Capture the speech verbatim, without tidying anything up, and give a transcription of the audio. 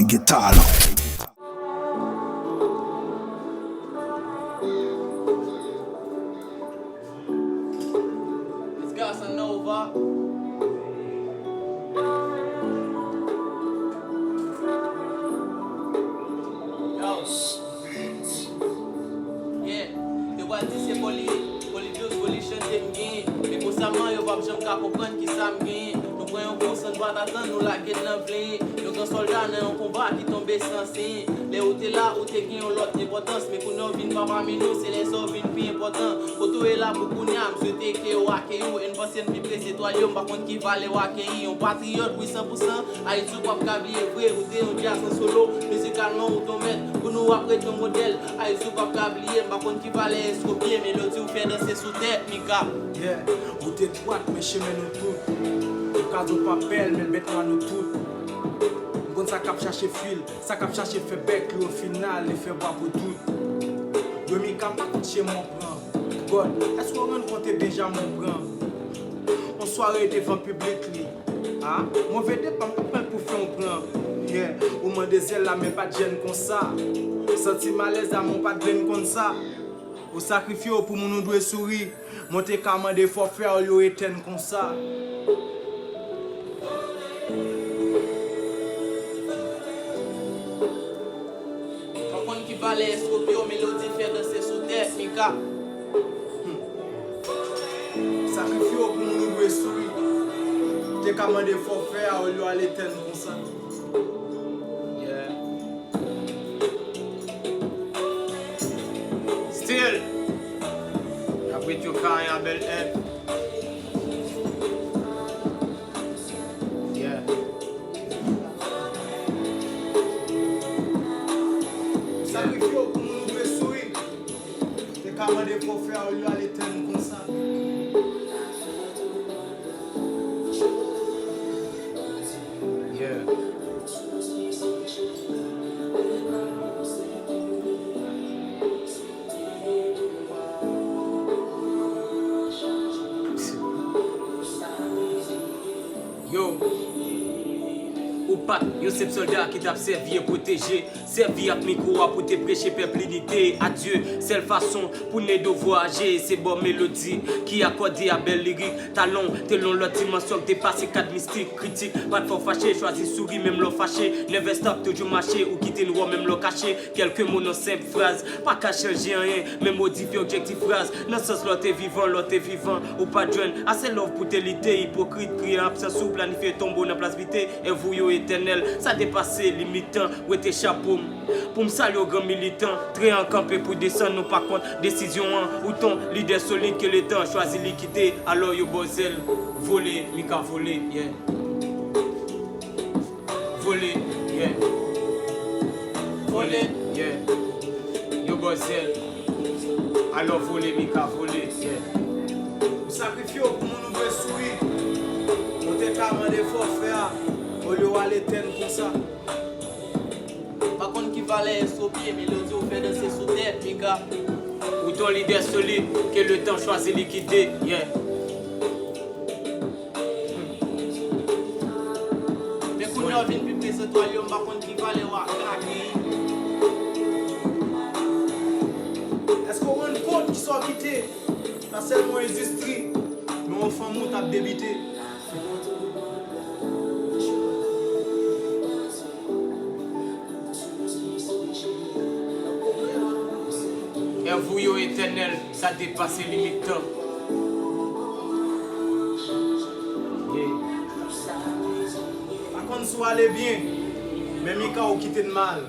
Guitar Lounge. It's Casanova. Yo. Yeah. Yo pral di se foli, foli blues, foli chante m genyen. Men konsa man yo p ap janm ka konprann kisa m genyen. Nou pran yon kou san n pa t atann, nou lage l nan plenyen. Yon gran sòlda nan yon konba ki tonbe san siy. Lè ou te la, ou te gen yon lòt enpòtans. Men kounye a w vin pa pami nou, se lè sa w vin pi enpòtan. Kote w ye la pou kounye a, m swete ke yo akeyi w. E n panse n pi pre zetwal yo, m pa konn ki valè w akeyi. Yon patriyòt, wi, san pou san. Ayiti w p ap ka bliye vre, ou te yon djaz an solo. Mizikalman, ou t on mèt, pou nou w ap ret yon modèl. Ayiti w p ap ka bliye, m pa konn ki valè èske w byen, melodi w fè danse sou tèt, Mika. Yeah, ou te dwat, men chemen nou tout. Ou ka di w pa bèl, men bèt nwa nou tout. M konn sa k ap chache fil, sa k ap chache fè bèk li, o final, li fè bwa pou tout. Yo Mika pa kont chemen w pran. God, èske w rann kont e Benjamin w pran? On sware devan piblik li. Ah, move depa m pa pran l pou fè on pran. Yeah, ou mande zèl la, men pa t jèn konsa. Santi m alèz la, men w pa t vle n konn sa. Ou sakrifye w pou moun ou dwe souri. Mwen te ka mande fòfè a olye w etèn konsa. Pa konn ki valè èske w byen, melodi fè danse sou tèt, Mika. Sakrifye w pou moun ou dwe souri. Te ka mande fòfè a olye w al etèn konsa. Yeah. Still. Apre Tyoka a Bèl Èv. Yeah. Sakrifye w pou moun ou dwe souri. Te ka mande fòfè a olye w al etèn konsa. Yeah. Yo. Ou pa t yon senp sòlda ki t ap sèvi e pwoteje. Sèvi ak mikwo a pou te preche pèp linite a Dye. Sèl fason pou n ede w vwayaje, se ba w melodi ki akòde a bèl lirik. Talon w te nan yon lòt dimansyon k depase kad mistik, kritik. Pa t fè w fache, chwazi souri menm lè w fache. Never stop, toujou mache, ou kite n wè w menm lè w kache. Kèlke mo nan senp fraz, pa ka chanje anyen, men modifye objektif fraz. Nan sans lè w te vivan, lè w te vivan, ou pa t jwenn ase love pou te lite. Ipokrit, kriye absans ou, planifye tonbo nan plas bite. Èv ou yo etènèl, sa depase limit tan. Wete chapo m pou m salye w gran militan. Tren an kanpe pou desann, nou pa kont desizyon an. Ou t on lidè solid ke letan chwazi likide. Alò yo ba w zèl, vole, Mika vole, yeah. Vole, yeah. Vole, yeah. Yo ba w zèl. Alò vole, Mika vole, yeah. Ou sakrifye w pou moun ou dwe souri. Ou te ka mande fòfè a olye w al etèn konsa. Pa konn ki valè èske w byen, melodi w fè danse sou tèt, Mika. Ou t on lidè solid ke letan chwazi likide, yeah. Men kounye a w vin pi prezan twal yo, m pa konn ki valè w ap ka genyen. Èske w rann kont kisa w kite? Pa sèlman endistri, men yon fanmi w t ap debite. Èv ou yo etènèl, sa depase limit tan. Yeah. Pa konn si w ale byen, men Mika ou kite n mal.